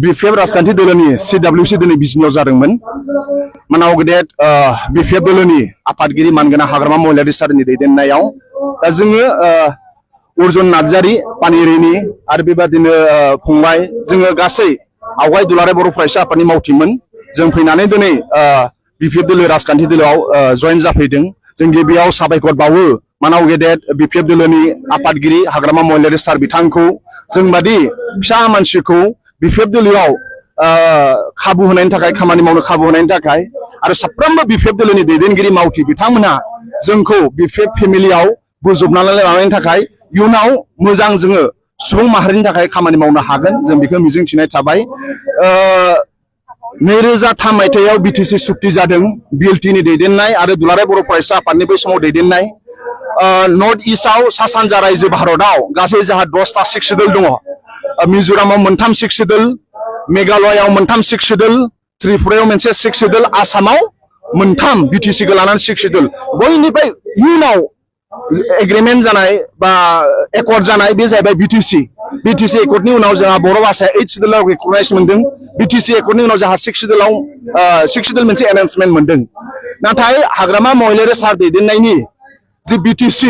BPF राजखान्थि दोलोनि CWC दिनै बिजिनियाव जादोंमोन मानाव गेदेर BPF दोलोनि आफादगिरि मानगोनां हाग्रामा महिलारि सारनि दैदेननायाव दा जोङो अर्जुन नार्जारी पानिरेनि आरो बेबादिनो फंबाय जोङो गासै आवगाय दुलाराय बर' फरायसा आफादनि मावथिमोन जों फैनानै दिनै BPF दोलो राजखान्थि दोलोआव जयेन जाफैदों जों गिबियाव साबायखर बावो मानाव गेदेर BPF दोलोनि आफादगिरि हाग्रामा महिलारि सार बिथांखौ जों बादि फिसा मानसिखौ BPF दोलोआव खाबु होनायनि थाखाय खामानि मावनो खाबु होनायनि थाखाय आरो साफ्रोमबो BPF दोलोनि दैदेनगिरि मावथि बिथांमोना जोंखौ BPF फेमिलियाव बोजबनानै लानायनि थाखाय इयुनाव मोजां जोङो सुबुं माहारिनि थाखाय खामानि मावनो हागोन जों बेखौ मिजिंथिनाय थाबाय 2003 मायथाइयाव BTC सुक्ति जादों BLT नि दैदेननाय आरो दुलाराय बर' फरायसा आफादनि बै समाव दैदेननाय नर्थ इस्टआव सा सानजा रायजो भारतआव गासै जोंहा 10टा सिक्सिडोल दङ मिजोरामाव मोनथाम सिक्सिडोल मेघालयआव मोनथाम सिक्सिडोल त्रिपुरायाव मोनसे सिक्सिडोल आसामाव मोनथाम BTC खौ लानानै सिक्सिडोल बयनिफ्राय इयुनाव एग्रीमेन्ट जानाय बा एकर्ड जानाय बे जाहैबाय BTC एकर्डनि उनाव जोंहा बर' भाषाया 8 सिडोलाव रिकगनाइज मोनदों BTC एकर्डनि उनाव जोंहा 6 सिडोल मोनसे एनाउन्समेन्ट मोनदों नाथाय हाग्रामा महिलारि सार दैदेननायनि जे BTC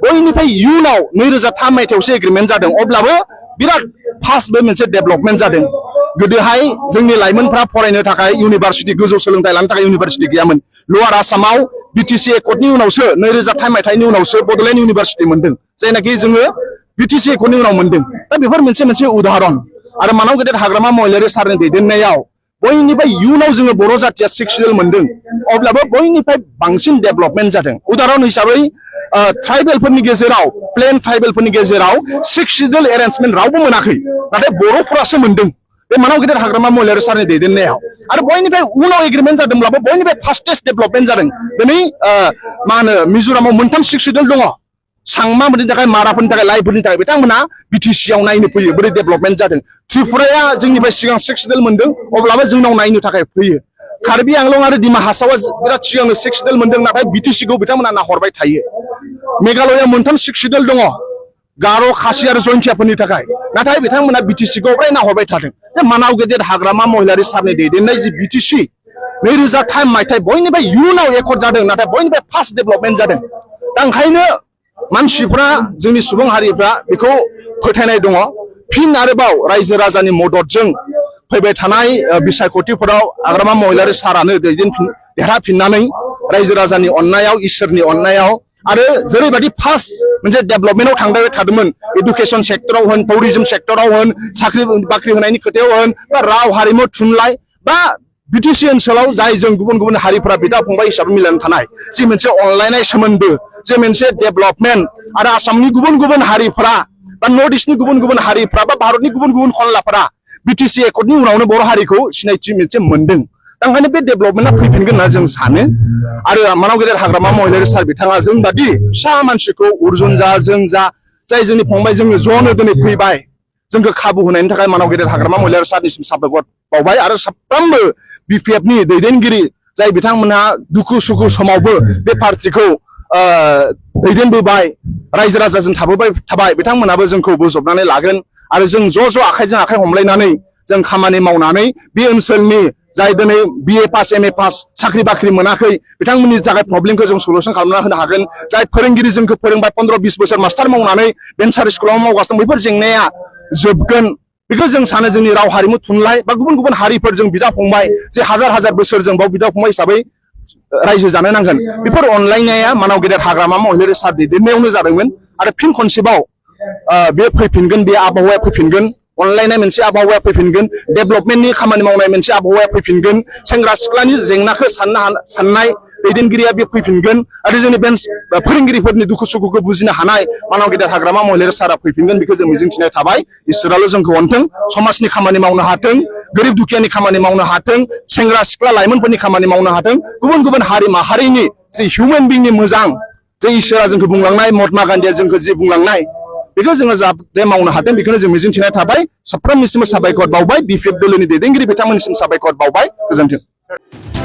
बयनिफ्राय इयुनाव 2003 मायथाइयावसो एग्रीमेन्ट जादों अब्लाबो बिराद फास्ट बे मोनसे डेभलपमेन्ट जादों गोदोहाय जोंनि लाइमोनफ्रा फरायनो थाखाय इउनिभार्सिटि गोजौ सोलोंथाइ लानो थाखाय इउनिभार्सिटि गैयामोन लवार आसामाव BTC एकर्डनि उनावसो 2003 मायथाइनि उनावसो बड'लेण्ड इउनिभार्सिटि मोनदों जायनाखि जोङो BTC एकर्डनि उनाव मोनदों दा बेफोर मोनसे उदाहरण आरो मानाव गेदेर हाग्रामा महिलारि सारनि दैदेननायाव बयनिफ्राय इयुनाव जोङो बर' जाथिया 6 सिडोल मोनदों अब्लाबो बयनिफ्राय बांसिन डेभलपमेन्ट जादों उदाहरण हिसाबै ट्राइबेलफोरनि गेजेराव प्लेन ट्राइबेलफोरनि गेजेराव 6 सिडोल एरेन्जमेन्ट रावबो मोनाखै नाथाय बर'फोरासो मोनदों बे मानाव गेदेर हाग्रामा महिलारि सारनि दैदेननायाव आरो बयनिफ्राय उनाव एग्रीमेन्ट जादोंब्लाबो बयनिफ्राय फास्टेस्ट डेभलपमेन्ट जादों दिनै मा होनो मिजोरामाव मोनथाम 6 सिडोल दङ सांमाफोरनि थाखाय माराफोरनि थाखाय लाइफोरनि थाखाय बिथांमोना BTC आव नायनो फैयो बोरै डेभलपमेन्ट जादों त्रिपुराया जोंनिफ्राय सिगां 6 सिडोल मोनदों अब्लाबो जोंनाव नायनो थाखाय फैयो कार्बि आंलं आरो दिमा हासावा बिराद सिगांनो 6 सिडोल मोनदों नाथाय BTC खौ बिथांमोना नाहरबाय थायो मेघालयआव मोनथाम 6 सिडोल दङ गार' खासि आरो जयन्तियाफोरनि थाखाय नाथाय बिथांमोना BTC खौ फ्राय नाहरबाय थादों मानाव गेदेर हाग्रामा महिलारि सारनि दैदेननाय जि BTC 2003 मायथाइ बयनिफ्राय इयुनाव एकर्ड जादों नाथाय बयनिफ्राय फास्ट डेभलपमेन्ट जादों दा ओंखायनो मानसिफ्रा जोंनि सुबुं हारिफ्रा बेखौ फोथायनाय दङ फिन आरोबाव रायजो राजानि मददजों फैबाय थानाय बिसायख'थिफोराव हाग्रामा महिलारि सारानो देरहाफिननानै रायजो राजानि अननायाव इसोरनि अननायाव आरो जेरैबायदि फास्ट मोनसे डेभलपमेन्टआव थांबाय थादोंमोन एडुकेसन सेक्टराव होन टुरिजम सेक्टराव होन साख्रि बाख्रि होनायनि खोथायाव होन बा राव हारिमु थुनलाइ बा BTC ओनसोलाव जाय जों गुबुन हारिफोरा बिदा फंबाय हिसाबै मिलायनानै थानाय जि मोनसे अनलायनाय सोमोन्दो जे मोनसे डेभलपमेन्ट आरो आसामनि गुबुन हारिफोरा बा नर्थ इस्टनि गुबुन हारिफोरा बा भारतनि गुबुन खनलाफोरा BTC एकर्डनि उनावनो बर' हारिखौ सिनायथि मोनसे मोनदों दा ओंखायनो बे डेभलपमेन्टआ फैफिनगोन होनना जों सानो आरो मानाव गेदेर हाग्रामा महिलारि सार बिथाङा जों बादि फिसा मानसिखौ अर्जुन जा जों जा जाय जोंनि फंबाय जोङो ज'नो दिनै फैबाय जोंखौ खाबु होनायनि थाखाय मानाव गेदेर हाग्रामा महिलारि सारनिसिम साबायखर बावबाय आरो साफ्रोमबो BPF नि दैदेनगिरि जाय बिथांमोनहा दुखु सुखु समावबो बे पार्टिखौ दैदेनबोबाय रायजो राजाजों थाबाय बिथांमोनाबो जोंखौ बोजबनानै लागोन आरो जों ज' आखाइजों आखाइ हमलायनानै जों खामानि मावनानै बे ओनसोलनि जाय दिनै BA पास MA पास साख्रि बाख्रि मोनाखै बिथांमोननि थाखाय प्रब्लेमखौ जों सल्युसन खालामना होनो हागोन जाय फोरोंगिरि जोंखौ फोरोंबाय 15-20 बोसोर मास्टार मावनानै भेन्सार स्कुलाव मावगासिनो दं बैफोर जेंनाया जोबगोन बेखौ जों सानो जोंनि राव हारिमु थुनलाइ बा गुबुन हारिफोर जों बिदा फंबाय जे हाजार बोसोर जों बाव बिदा फंबाय हिसाबै रायजो जानो नांगोन बेफोर अनलायनाया मानाव गेदेर हाग्रामा महिलारि सार दैदेननायावनो जादोंमोन आरो फिन खनसेबाव बे फैफिनगोन बे आबहावाया फैफिनगोन अनलायनाय मोनसे आबहावाया फैफिनगोन डेभलपमेन्टनि खामानि मावनाय मोनसे आबहावाया फैफिनगोन सेंग्रा सिख्लानि जेंनाखौ साननाय दैदेनगिरिया बे फैफिनगोन आरो जोंनि फोरोंगिरिफोरनि दुखु सुखुखौ बुजिनो हानाय मानाव गेदेर हाग्रामा महिलारि सारा फैफिनगोन बेखौ जों मिजिंथिनाय थाबाय इसोराल' जोंखौ अनथों समाजनि खामानि मावनो हाथों गोरिब दुखियानि खामानि मावनो हाथों सेंग्रा सिख्ला लाइमोनफोरनि खामानि मावनो हाथों गुबुन हारि माहारिनि जे हिउमेन बिंनि मोजां जे इसोरा जोंखौ बुंलांनाय महात्मा गान्धीया जोंखौ जे बुंलांनाय बेखौ जोङो जाहाथे मावनो हाथों बेखौनो जों मिजिंथिनाय थाबाय साफ्रोमनिसिम साबायखर बावबाय BPF दोलोनि दैदेनगिरि बिथांमोननिसिम साबायखर बावबाय गोजोन्थों।